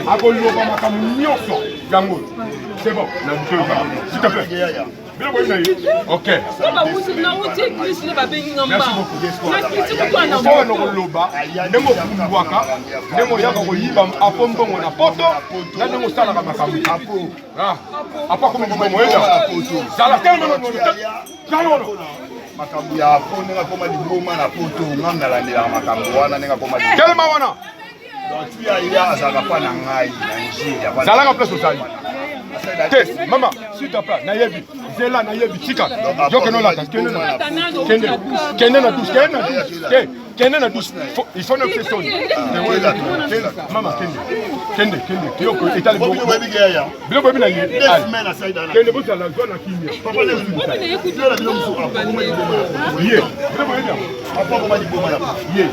Akoloba makambo nyonso yango. C'est bon, na s'il te plaît. Biloko oyebi na ye? Ok. Nauti église nde babengi nga Merci beaucoup. Mpo na koloba ndenge opumbwaka, ndenge oyaka koyiba apo mbongo na poto, na ndenge osalaka makambo. Ah, apo akomi libongo eza. Zala telema zala wana. Makambo ya apo ndenge akoma liboma na poto, nga nalandelaka makambo wana ndenge akoma. Telema wana. Ya azalaka pa na ngai na Nigeria. Zalaka place ozali. Te, mama, s'il te plaît, nayebi. Zela nayebi, tika. Yo kende olata, kende na kende. Kende na douche, kende na douche. Te, kende na douche. Il faut ne faire soni. Mama, kende. Kende, kende. Yo ko etali bo. Biloko boyebi na ye. Kende bozala zwa na kimia. Ye. Biloko boyebi yango. Ye.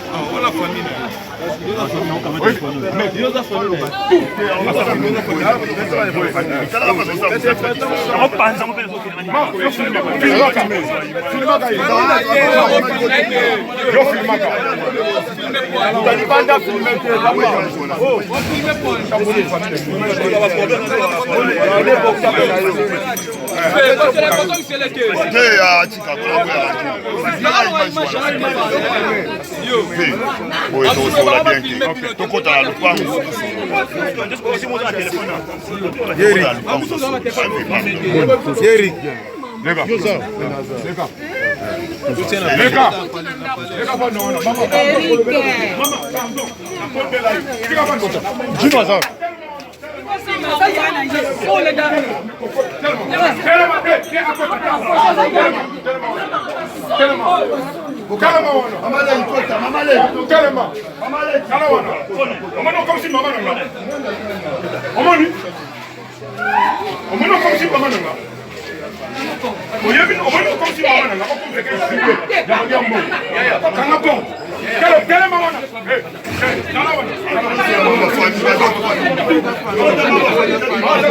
Boye tokosola bien te, tokota na lupango. Eric. Leka. Leka. Leka. Leka bana wana. Mama, mama, pardon. Tika bana. Jino aza. Omoni okomisi mama na nga, oyebi, omoni okomisi mama na nga, okomisi ya kolia mbongo. Kanga bon, telema wana, tala wana.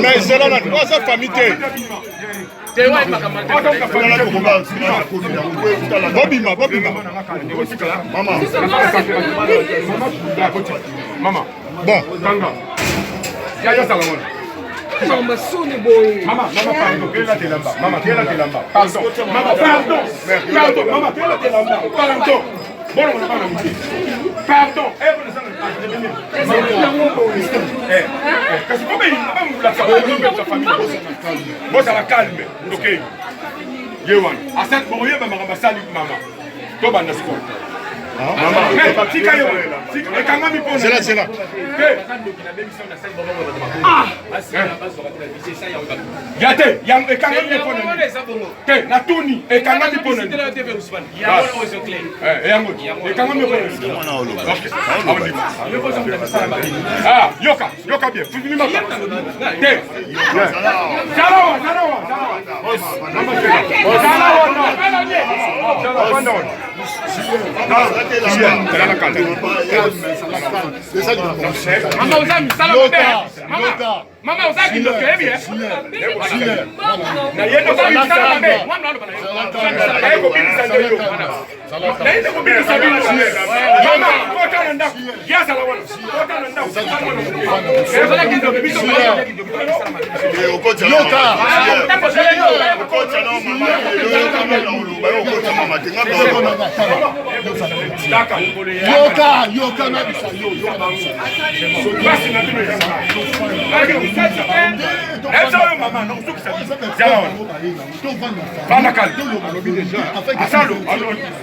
Mais zela nani, aza famille te. Bobima, bobima. Mama. Bon. Kanga. Yaya zala wana. Mama soni boye. Mama, mama pardon, kela telamba. Mama kela telamba. Pardon. Mama pardon. Pardon, mama kela telamba. Pardon. Bon, on va pas Pardon. Eh, bon, ça Eh, kasi kobe ba mula famille. Bozala calme. OK. Ye wana. Asali bokoyeba makambo asali mama. Tobanda sikoyo. Mama, tika yo. Ekangami mpona. Zela, zela. Te. Ya te, yango ekangami mpo na nini? Te, natuni, ekangami mpo na nini? Yango ekangami mpo na nini? Ah, yoka, yoka bien. Fuzumi maka. Te. Zala wa, zala wa, zala wa. Zala wa, zala wa. Mama oza misala mabe. Mama, mama oza kindoki oyebi eh? Oza misala mabe. Mwana aloba na yo. Naye kobimisa nde yo. Naye nde kobimisa bino. Mama, kota na ndako. Ye azala wana. Kota na ndako. Ozala kindoki biso. Yoka. Yoka, yoka na bisa yo, yoka na bisa. Basi na bino eza. Eza oyo mama, nakosukisa. Zala wana. Fanda calme. Asalo,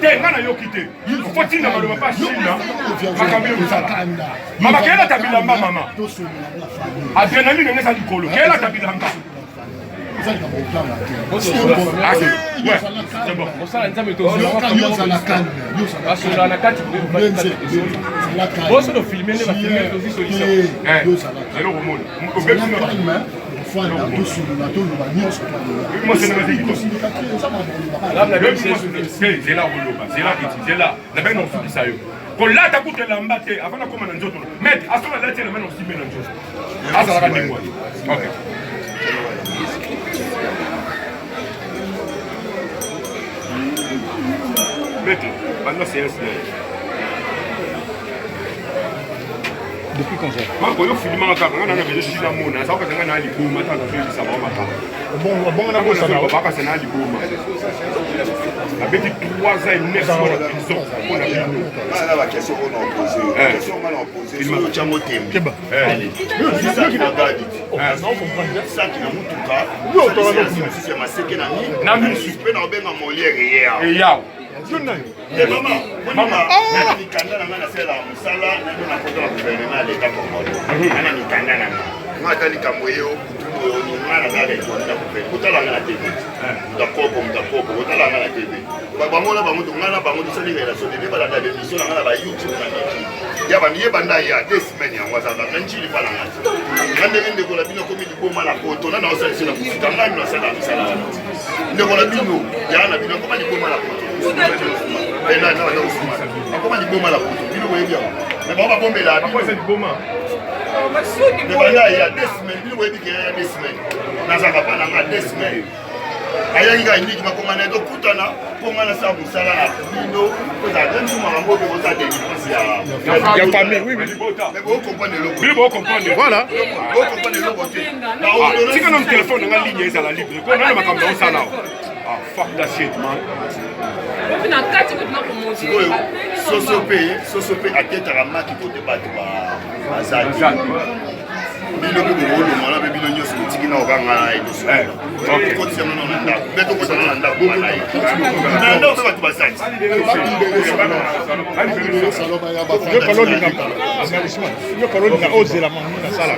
te nga nayoki te. Faut tinda maloba pa Chine. Makambo yo misala. Mama kela ta bilamba mama. Adrénaline eza likolo. Kela ta bilamba. Mosala Nzambe tobasola na kati, boso tofilme nde bafilme, tozwi solution. Eloko omoni. Fanda, tosolola, toloba nyonso. Zela koloba, zela kiti, zela nabengi na kosukisa yo. Kolata kutu elamba te avant nakóma na nzoto. Maître asoki alati elamba na kosimbe na nzoto, azalaka ndenge wana. Ok. Maître, banda séance na ye. Depuis quand ça? Marco, yo filmaka kaka nga nana bezo shina mona aza kokasa nga na liboma ata nazoyebisa bango makambo. Bongo bongo na bosana. Bakasa na liboma. Abeti 3 ans et 9 mois na prison mpo na bino. Nga na ba question oyo na opose. Question nga na opose. Soki otyango tembe. Keba. Saki na gadi. Saki na mutuka. Mosusu ya maseke na mi. Na misu. Mpe na obenga Molière eya. Eyaw. Ye mama, mama, na mikanda na nga nasalelaka mosala nano na kota na gouvernement ya leta congolais. Nga na mikanda na nga. Nga ata likambo ye okutu boye oni nga naza reconnu na gouvernement. Kotala nga na TV. Moto akoko, moto akoko, kotala nga na TV. Bango na bango, nga na bango tosali relation te. Balanda ba émission na nga na ba YouTube na Niki. Ya bandi ye banda ya deux semaines yango azalaka na Njili pa na nga. Nga ndenge ndeko na bino akomi liboma na poto na naosalisi na kofuta ngai nasala misala wana. Ndeko na bino ya na bino akoma liboma na poto. Akoma liboma na poto bino boyebi yango. Mais bango babombela bino. Mais banda ya deux semaines bino boyebi ke ya deux semaines. Nazalaka pa na nga deux semaines. Ayaki kaka ndiki bakoma na tokutana mpo ngai nasala mosala na bino kozala te ntu makambo oyo kozala délivrance ya famille. Oui, oui. Mais bocomprendre eloko. Bino bocomprendre. Voilà. Bocomprendre eloko te. Tika na telefone na nga ligne ezala libre mpo nana makambo na osala. Ah, fuck that shit, man. Sikoyo soso mpe soso mpe atetaka maki kote bato baza te. Bino mpe bokolongwana mpe bino nyonso botiki na okanga na ye tokotisa nono na ndako mpe tokotisa nono na ndako na ye na ndako mpe bato basali. Yo kalolinga, yo kalolinga ozela mangu nasala.